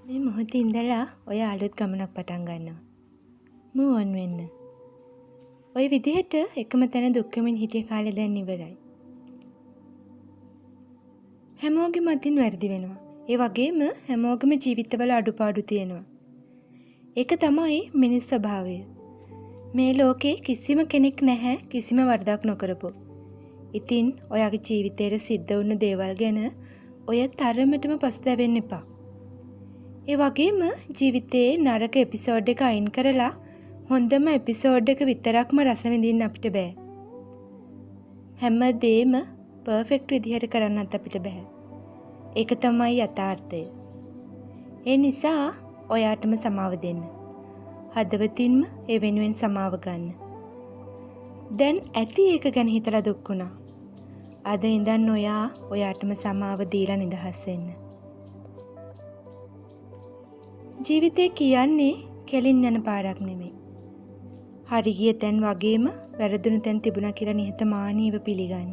මේ මොහොතේ ඉඳලා ඔයා අලුත් ගමනක් පටන් ගන්නවා. මූව් ඔන් වෙන්න. ඔය විදිහට එකම තැන දුක් වෙමින් හිටිය කාලේ දැන් ඉවරයි. හැමෝගෙම අතින් වැරදි වෙනවා. ඒ වගේම හැමෝගෙම ජීවිතවල අඩුපාඩු තියෙනවා. ඒක තමයි මිනිස් ස්වභාවය. මේ ලෝකේ කිසිම කෙනෙක් නැහැ කිසිම වරදක් නොකරපු. ඉතින් ඔයාගේ ජීවිතේට සිද්ධ වුණු දේවල් ගැන ඔය තරමටම පසුතැවෙන්න එපා. ඒ වගේම ජීවිතේ නරක එපිසෝඩ් එක අයින් කරලා හොඳම එපිසෝඩ් එක විතරක්ම රස විඳින්න අපිට බෑ. හැම දේම පර්ෆෙක්ට් විදිහට කරන්නත් අපිට බෑ. ඒක තමයි යථාර්ථය. ඒ නිසා ඔයාටම සමාව දෙන්න. හදවතින්ම ඒ වෙනුවෙන් සමාව ගන්න. දැන් ඇති ඒක ගැන හිතලා දුක් වුණා. අද ඉඳන් ඔයා ඔයාටම සමාව දීලා නිදහස් වෙන්න. ජීවිතේ කියන්නේ කෙලින් යන පාරක් නෙමෙයි. හරි ගිය තැන් වගේම වැරදුණු තැන් තිබුණා කියලා නිහතමානීව පිළිගන්න.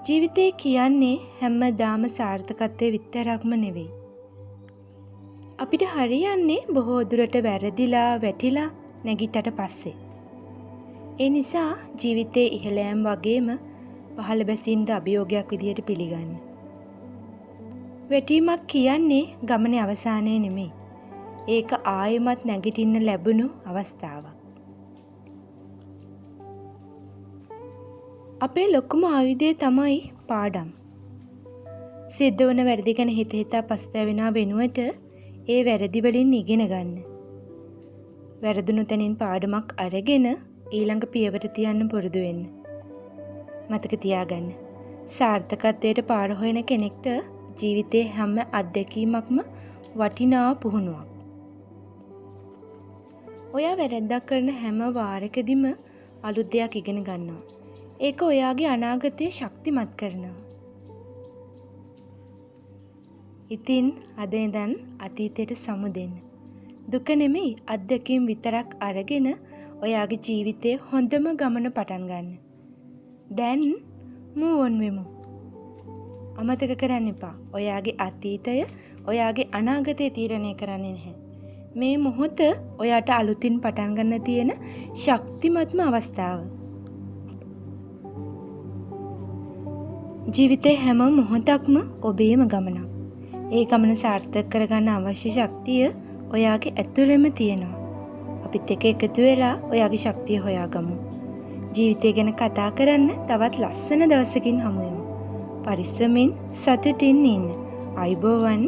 ජීවිතේ කියන්නේ හැමදාම සාර්ථකත්වය විතරක්ම නෙවෙයි. අපිට හරියන්නේ බොහෝ දුරට වැරදිලා වැටිලා නැගිට්ටට පස්සේ. ඒ නිසා ජීවිතේ ඉහළ යෑම වගේම පහළ බැසීම්ද අභියෝගයක් විදිහට පිළිගන්න. වැටීමක් කියන්නේ ගමනේ අවසානය නෙමෙයි. ඒක ආයෙමත් නැගිටින්න ලැබුණු අවස්ථාවක්. අපේ ලොකුම ආයුධය තමයි පාඩම්. සිද්ධ වුණ වැරදි ගැන හිත හිතා පසුතැවෙනා වෙනුවට ඒ වැරදි වලින් ඉගෙන ගන්න. වැරදුණු තැනින් පාඩමක් අරගෙන ඊළඟ පියවර තියන්න පුරුදු වෙන්න. මතක තියාගන්න. සාර්ථකත්වයට පාර හොයන කෙනෙක්ට ජීවිතයේ හැම අත්දැකීමක්ම වටිනා පුහුණුවක්. ඔයා වැරැද්දක් කරන හැම වාරකදීම අලුත් දෙයක් ඉගෙන ගන්නවා. ඒක ඔයාගේ අනාගතය ශක්තිමත් කරනවා. ඉතින් අද ඉඳන් අතීතයට සමු දෙන්න. දුක නෙමෙයි අත්දැකීම් විතරක් අරගෙන ඔයාගේ ජීවිතයේ හොඳම ගමන පටන් ගන්න. දැන් මූව් ඔන් වෙමු. අමතක කරන්න එපා. ඔයාගේ අතීතය ඔයාගේ අනාගතය තීරණය කරන්නේ නැහැ. මේ මොහොත ඔයාට අලුතින් පටන් ගන්න තියෙන ශක්තිමත්ම අවස්ථාව. ජීවිතේ හැම මොහොතක්ම ඔබේම ගමනක්. ඒ ගමන සාර්ථක කරගන්න අවශ්‍ය ශක්තිය ඔයාගේ ඇතුළෙම තියෙනවා. අපිත් එක්ක එකතු වෙලා ඔයාගේ ශක්තිය හොයාගමු. ජීවිතය ගැන කතා කරන්න තවත් ලස්සන දවසකින් හමු වෙමු. පරිස්සමින් සතුටින් ඉන්න. ආයුබෝවන්.